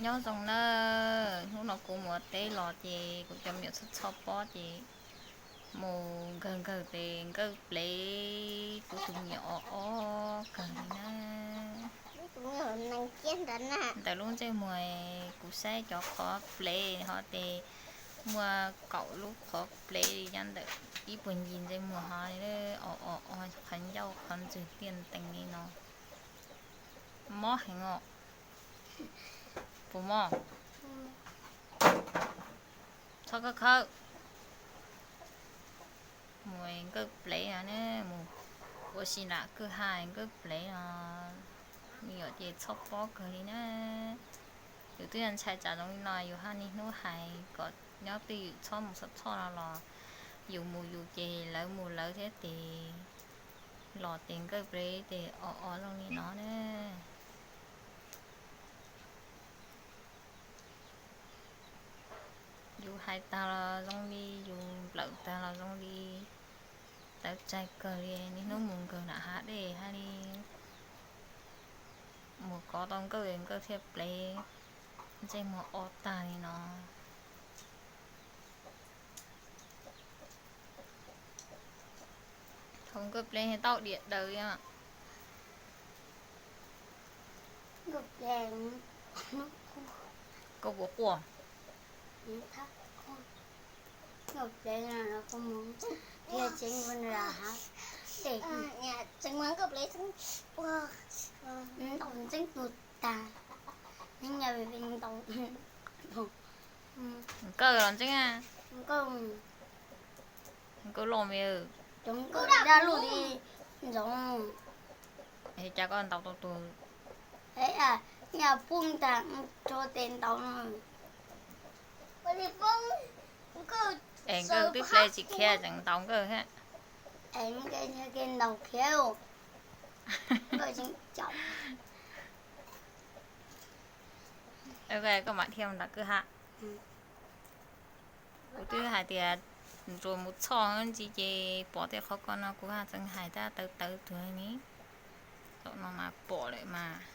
Nyob zoo na, hnub no kuv mus teb los ces kuv cov me nyuam txhoj txhoj pob ces mus nkawg nkawg tes nkawj plev kuv tus me nyuam o o kawg li na. Ntawm lub ntsej muag kuv saib cov qhov plev ho tes muaj kaum lub qhov plev li nyob ntawm ib puag ncig ntsej muag ho o o o qhov ncauj qhov ntswg tiaj ntees li no. Mob heev os. Puas mob? Txhob khawb khawb. Mus nkawj plev no ne, mus ua si nram kwj ha nkawj plev no, me nyuam ces txhoj pob kawg li na. Yus twb ntshai tsam zoo li no yus haj niaj hnub hais kom nyob twj ywm txhob mus txhoj txhoj no los yus mus yus ces lawv mus lawv thiab ces los ces nkawj plev ces o o zoo li no ne. Yus hais tag los zoo li, yus nplawm tag los zoo li, tawv tsaig kawg li, niaj hnub mus nkawg nram hav dej haj li, mus kov tau nkawj nkawj thiaj plev, ntsej muag o tag li no. Thaum nkawj plev tau diam daws li. Koj puas quaj? Nkawj los ntseeb. Nkawj loj me. Cov nkawj dab lub li ntxoov. Cas koj ntaus tau tus? Yog poob ntag, tso tes ntaus no. Es nkawj twb ple tsis khiav tseem ntaus nkawj thiab. Es nkawj ntaus khiav. Koj mam dhia mus nram kwj ha. Kuv twb hais tias tsuas mus txhoj ntsis ces pom tej qhov ko no kuv haj tseem hais tab tawv tawv tuag ni. Zaum no mas pom lawm mas.